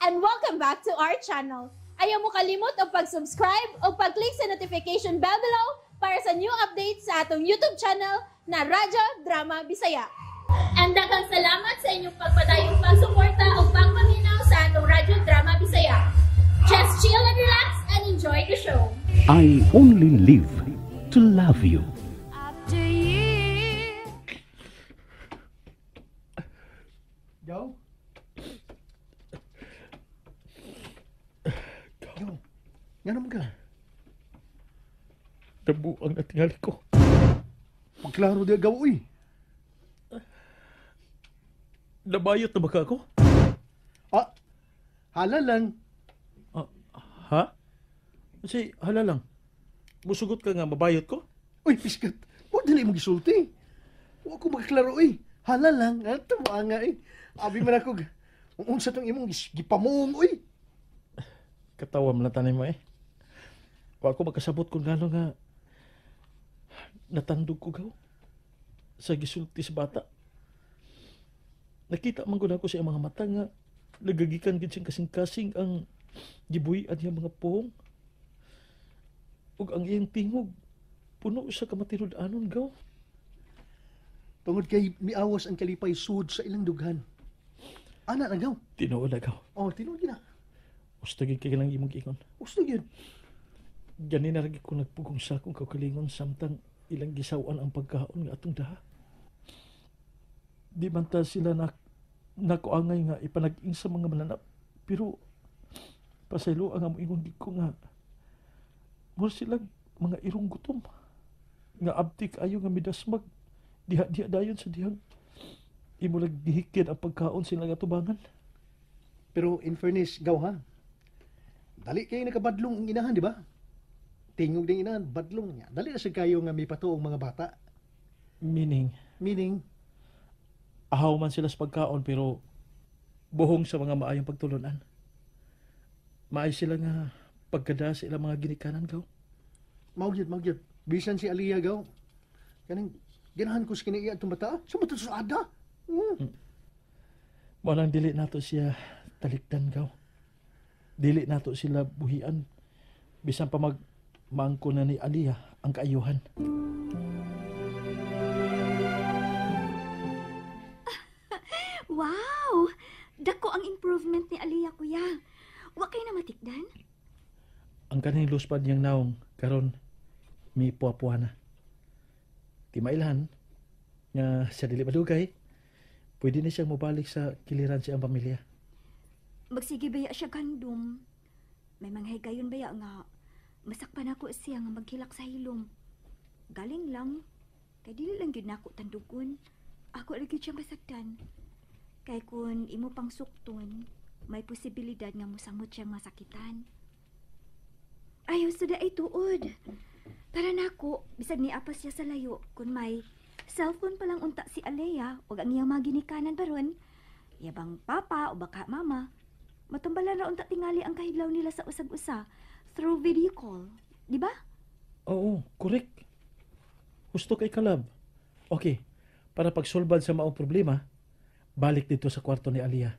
And welcome back to our channel. Ayaw mo kalimot og pag-subscribe o pag-click sa notification bell below para sa new updates sa atong YouTube channel na Radyo Drama Bisaya. And daghang salamat sa inyong pagpadayong pagsuporta o pagpaminaw sa atong Radyo Drama Bisaya. Just chill and relax and enjoy the show. I only live to love you. After years. Go. Go. Nga naman ka. Nabuang na tingali ko. Pagklaro di agaw, uy. Nabayot na ba ka ako? Ah, hala lang. Ah, ha? Kasi hala lang. Musugot ka nga, mabayot ko? Uy, piskat. Wa dili mo gisulti. Wa ko makaklaro, uy. Hala lang. Ato mo nga, eh. Abi man ako, unsa tong imong gipamuong, uy. Katawa man lang tanay mo, eh. Wa ko makasabot kung gano'n nga natandog ko gaw sa gisulti sa bata. Nakita man gud ako sa iyang mga mata nga nagagikan gid siyang kasing-kasing ang gibuy-an niyang mga puhong. Ug ang iyang tingog puno sa kamatinud-anon gaw. Tungod kay miawas ang kalipay sud sa ilang dughan. Ana na gaw. Tinuod na gaw. Oh, tinuod gid na. Gusto gid kay kanang imong giingon. Gusto gid. Gani na lagi ko nagpugong sa akong kaugalingon samtang ilang gisaw-an ang pagkaon nga atong daha. Di man ta sila nakuangay nga ipanag-ing sa mga mananap, pero pasaylo ang amoy ingon gid ko nga mura sila mga irong gutom nga abtik ayo nga midasmag diha-diha dayon sa dihang imo lag gihikid ang pagkaon sila nga tubangan. Pero in fairness, gaw ha, dali kayo nakabadlong ang inahan, di ba? Tingog ding inahan, badlong niya. Dali na sa kayo nga may patuong mga bata. Meaning? Meaning? Ahaw man sila sa pagkaon pero buhong sa mga maayong pagtulunan. Maay sila nga pagkada sa ilang mga ginikanan, gaw. Mao gyud. Bisan si Aliyah, gaw. Kaning ganahan ko sa kinaiya itong bata. Sa bata sa ada. Mao nang dili nato siya talikdan, gaw. Dili nato sila buhian. Bisan pa maangko na ni Aliyah ang kaayuhan. Wow! Dako ang improvement ni Aliyah, kuya. Wa kay na matikdan? Ang kaning luspad niyang naong karon mi puwa-puwa na. Di mailhan nga sa dili madugay, pwede na siyang mobalik sa kiliran siyang pamilya. Magsige baya siya gandom. May mga higayon baya nga masakpan ako siya nga maghilak sa hilom. Galing lang. Kay dili lang gyud nako tandugon. Ako ra gyud siyang masaktan. Kay kun imo pang sukton, may posibilidad nga mosamot siyang masakitan. Ayaw sa daay tuod. Para nako, bisag niapas siya sa layo, kun may cellphone pa lang unta si Alea ug ang iyang mga ginikanan baron, yabang papa o baka mama, matumbalan ra unta tingali ang kahidlaw nila sa usag-usa through video call. Di ba? Oo, correct. Gusto kay kalab. Okay, para pagsulbad sa maong problema, balik dito sa kwarto ni Aliyah.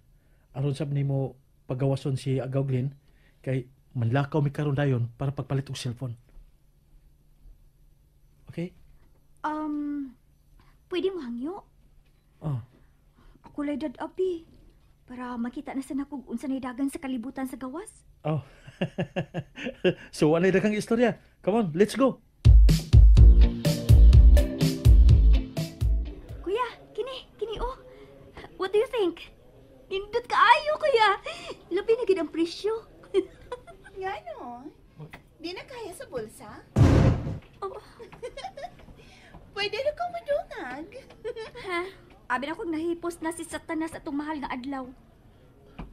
Aron sab nimo pagawason si Agaw Glenn, kay manlakaw mi karon dayon para pagpalit og cellphone. Okay? Pwede mo hangyo? Oh. Ako lay dad abi. Para makita na sa nakog unsa nay dagan sa kalibutan sa gawas. Oh. So walay daghang istorya. Come on, let's go. Kuya, kini oh. What do you think? Nindot kaayo, kuya. Labi na gid ang presyo. Ngano? Di na kaya sa bulsa? Oh. Pwede na ko madungag. Ha? Abi na kong nahipos na si Satanas atong mahal nga adlaw.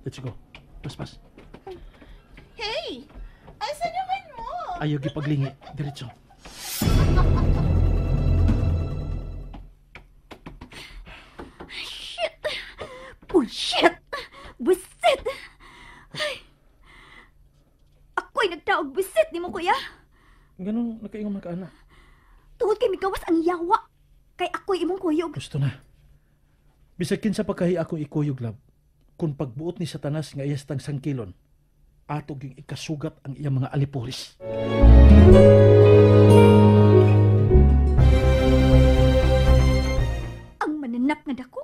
Let's go. Paspas. Hey! Asa naman mo? Ayaw gipaglingi. Diretso. Shit! Bullshit! Busit! Ay! Ako'y nagtaog busit ni mo, kuya. Ganun, nakaingon man ka, ana. Tungod kay migawas ang yawa. Kay ako'y imong kuyog. Gusto na. Bisag kinsa pa kahi akong ikuyog, love. Kung pagbuot ni Satanas nga iyas tang sangkilon, ato gyung ikasugat ang iyang mga alipuris. Ang mananap nga dako.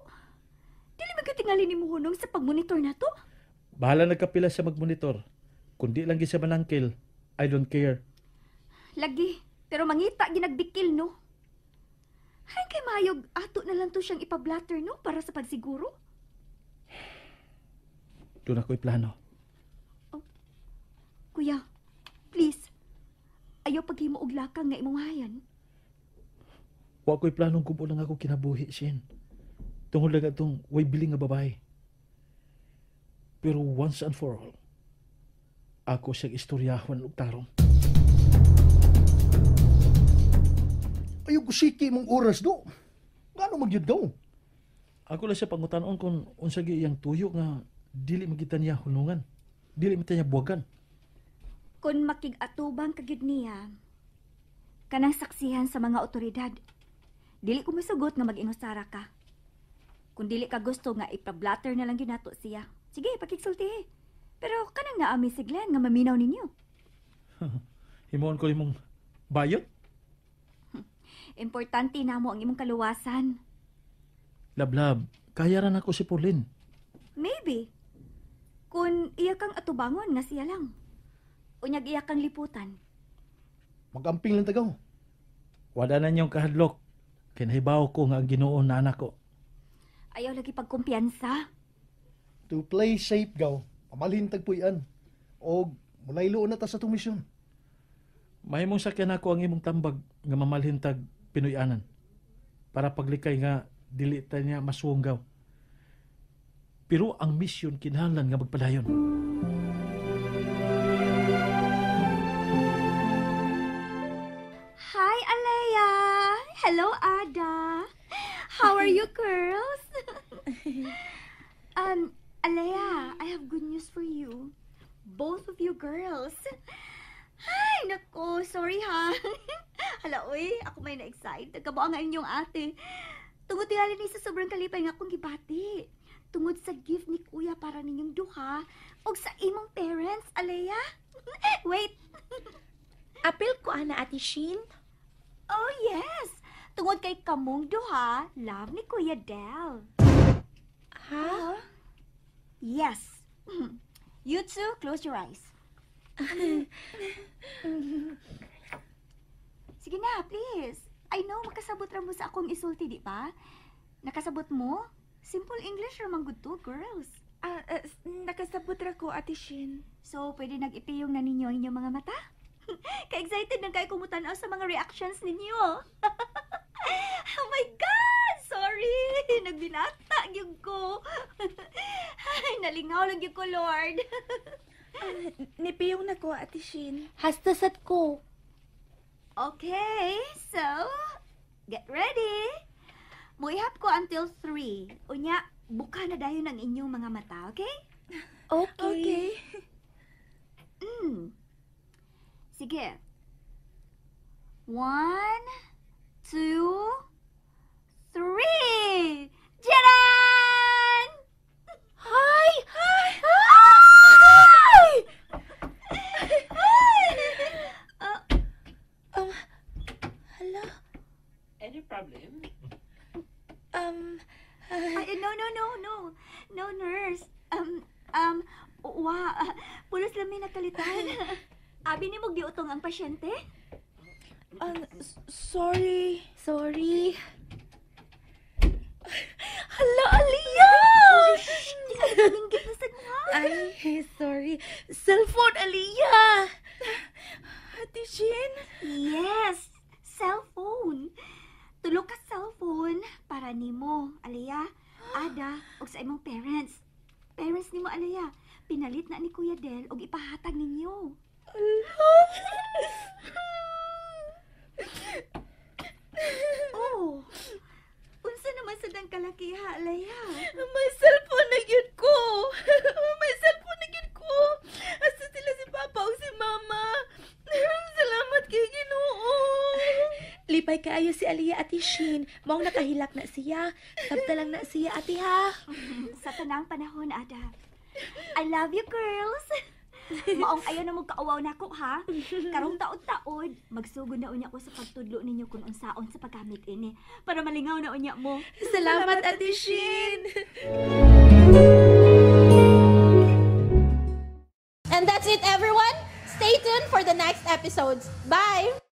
Dili magatingali ni Muhunong sa pagmonitor nato. Bahala nagkapila sa magmonitor. Kundi lang gyud siya manangkil, I don't care. Lagi, pero mangita ginagbikil no. Hay kay mayog ato na lang to siyang ipablatter no para sa pagsiguro. Doon ako'y plano. Oh, kuya, please. Ayaw paghimo og lakang nga imong hayan. Wa ko'y planong gubo lang ako kinabuhi, Shin. Tungod lang atong way biling nga babae. Pero once and for all, ako siyang istoryahon og tarong. Ayaw kusiki mong oras do. Ngano magyud daw? Ako lang siya pangutanon kung unsa gyud iyang tuyo nga dili magita niya hunungan. Dili magita niya buwagan. Kung makig-atubang ka gyud niya, kanang saksihan sa mga otoridad, dili ko masugot nga mag-inusara ka. Kung dili ka gusto nga ipablatter na lang gyud nato siya. Sige, pakigsulti. Pero kanang naami si Glenn nga maminaw ninyo. Himuon ko imong bayot? Importante na mo ang imong kaluwasan. Lablab, kaya ra nako si Pauline. Maybe. Kung iya kang atubangon nga siya lang. Unyag iya kang liputan. Magamping lang tagaw. Wala na niyong kahadlok. Kinahibaw ko nga ang Ginoo na anak ko. Ayaw lagi pagkumpiyansa. To play safe gaw, pamalhin tagpuy-an. O mulaylo na ta sa itong misyon. Mahimong sakyan ako ang imong tambag nga mamalhin tag Pinoy-anan. Para paglikay nga dili ta niya masuwong gaw. Pero ang misyon kinahanglan nga magpadayon. Hi, Alea! Hello, Ada! How are you, girls? Alea, I have good news for you. Both of you girls. Ay, nako, sorry ha. Hala, uy, ako may na-excite. Nagkabuang nga inyong ate. Tungod tingali ni sa sobrang kalipay nga akong gibati. Tungod sa gift ni Kuya para ninyong duha og sa imong parents, Alea. Wait. Apil ko ana, Ate Shin. Oh, yes. Tungod kay kamong duha, love ni Kuya Del. Ha? Yes. You two, close your eyes. Sige na, please. I know, makasabot ra mo sa akong isulti, di ba? Nakasabot mo? Simple English ra man gud to, girls. Nakasabot ra ko, Ate Shin. So, pwede nag-ipiyong na ninyo ang inyong mga mata? Ka-excited na kayo kumutanaw sa mga reactions ninyo. Oh my God! Sorry! Nagbinata gyud ko. Ay, nalingaw lang gyud ko, Lord. Nipiyong na ko, Ate Shin. Hasta sad ko. Okay, so, get ready. Muihap ko until 3. Unya, buka na dayon ang inyong mga mata, okay? Okay. Okay. Sige. 1, 2, 3! Jaran! Hi! Hi! Hala? Any problem? Ay, no. No, nurse. Wa, pulos lang may nakalitan. Abi ni mo giutong ang pasyente? Sorry. Sorry. Hala, Aliyah! Ninggit na sad mo, ha? Ay, sorry. Cellphone, Aliyah! Ate Shin? Yes, cellphone. Tulo ka cellphone para nimo, Aliyah, Ada, ug sa imong parents. Parents nimo, Aliyah, pinalit na ni Kuya Del og ipahatag ninyo. Oh. Unsa naman sa dang kalakiha, Aliyah? May cellphone na gyud ko. May cellphone na gyud ko. Asa sila si Papa o si Mama. Salamat kay Ginoo. Lipay kaayo si Aliyah, Ate Shin. Maong nakahilak na siya. Sabta lang na siya, Ate, ha? Sa Sa tanang panahon, Ada. I love you, girls. Maong ayaw na mo kauwaw nako ha. Karong taod-taod, magsugod na unya ko sa pagtudlo ninyo kung unsaon sa paggamit ini para malingaw na unya mo. Salamat, Ate Shin. And that's it, everyone. Stay tuned for the next episodes. Bye!